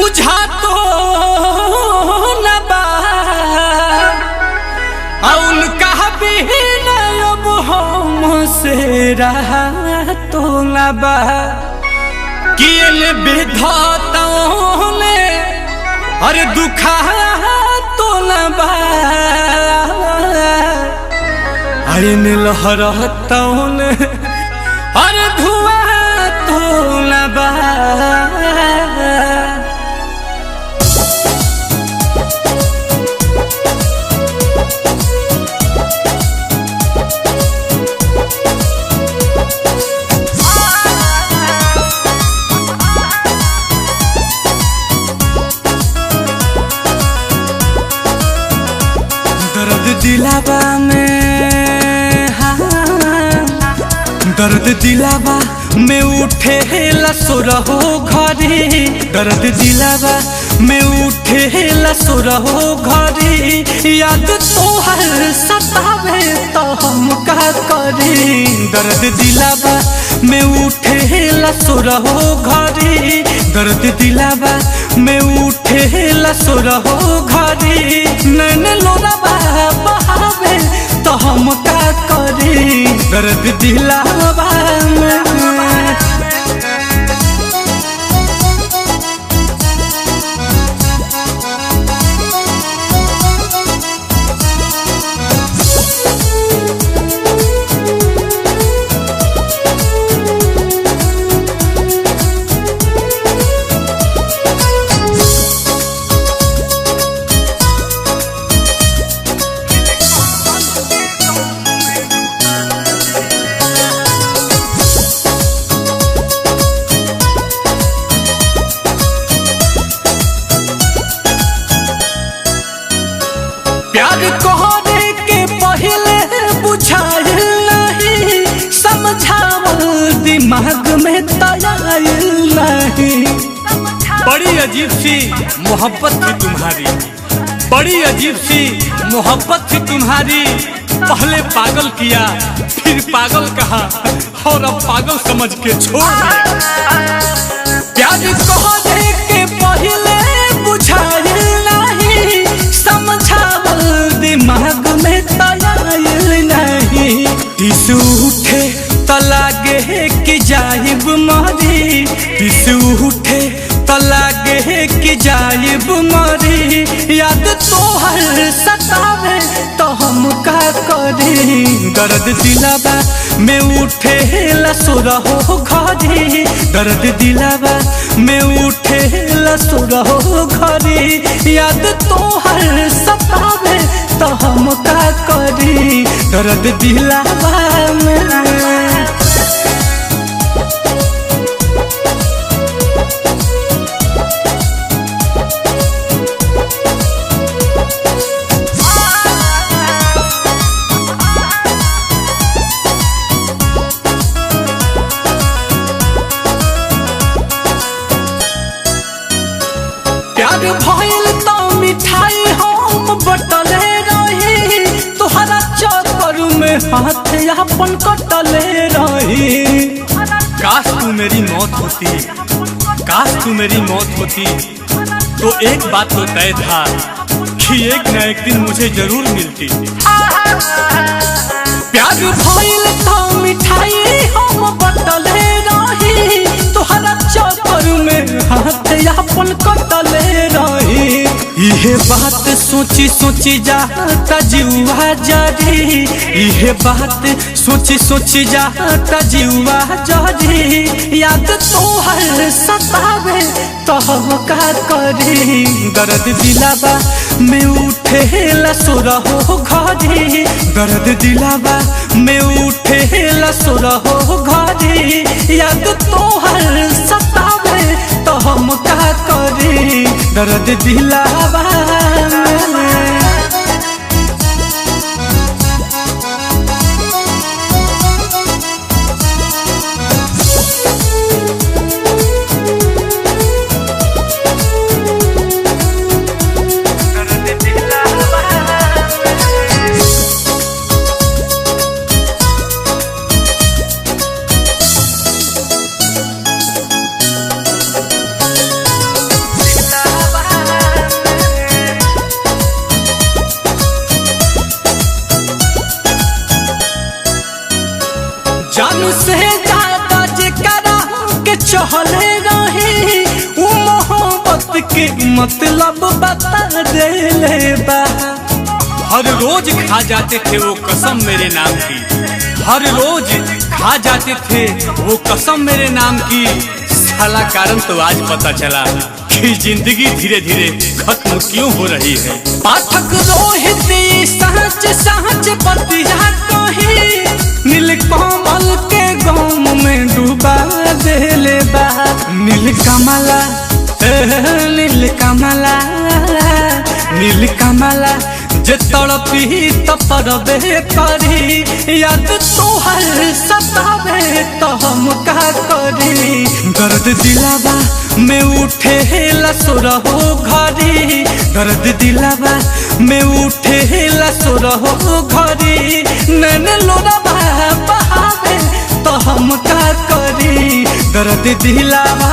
बुझा तो न बा उनका भी अब हमसे रहा तो न बा किन विधाताओं ने अरे दुखा तो न बा अरे लहरताओं ने अरे धुआ तो न बा। दर्द दिलावा में, हाँ, दर्द दिलावा में उठे लसुरहो घरी। दर्द दिलावा में उठे लसुरहो घरी। याद तोहर सतावे तो हम का करी। दर्द दिलावा में उठे लसुरहो घरी। दर्द दिलावा में उठे लसुरहो घरी। नैन लोरावा बहावे तो हम का करी। दर्द दिलावा में। प्यार कोहरे के पहले बुझाइल नहीं, समझावल दिमाग में तयाइल नहीं। बड़ी अजीब सी मोहब्बत थी तुम्हारी, बड़ी अजीब सी मोहब्बत थी तुम्हारी। पहले पागल किया फिर पागल कहा और अब पागल समझ के छोड़ दिया। प्यार कोहरे के पहले बुझाइल नहीं, समझावल दिमाग में तयाइल नहीं। टिसु उठे त लागे कि जाइब मरी। टिसु उठे त लागे कि जाइब मरी। याद तोहर सतावे तो हम का करी। दर्द दिलावा में उठे लसुरहो घरी। दर्द दिलावा में उठे लसुरहो घरी। याद तोहर सतावे तो हम का करी। दर्द दिलावा में। प्यार भइल तो मिठाई हम बटले रही, तोहरा चक्कर में हाथ अपन कटले रही। काश तू मेरी मौत होती, काश तू मेरी मौत होती तो एक बात तो तय था कि एक न एक दिन मुझे जरूर मिलती। प्यार भइल तो मिठाई हम बटले रही, तोहरा चक्कर में हाथ अपन कटले रही। इहे बात सोची सोची जाता जीवा जरी। इहे बात सोची सोची जाता जीवा जरी। याद तोहर सतावे तो हम का करी। दर्द दिलावा में उठे लसुरहो घरी। दर्द दिलावा में उठे लसुरहो घरी। याद तोहर सतावे तो हम का करी। दर्द दिलावा में। जान से ज्यादा जेकरा के चहले रही, उ मोहब्बत के मतलब बता देले बा। हर रोज खा जाते थे वो कसम मेरे नाम की, हर रोज खा जाते थे वो कसम मेरे नाम की। साला कारण तो आज पता चला कि जिंदगी धीरे धीरे खत्म क्यों हो रही है। पाठक रोहित ई साँच साँच बतिया कही, नीलकमल के गम में डूबा देले बा। नीलकमला ए, नीलकमला, नीलकमला जे तड़पी त परबे करी, याद तोहर सतावे तो हम का करी। दर्द दिलावा में उठे लसुरहो घरी, दर्द दिलावा में उठे लसुरहो घरी, नैन लोरवा बहावे तो हम का करी। दर्द दिलावा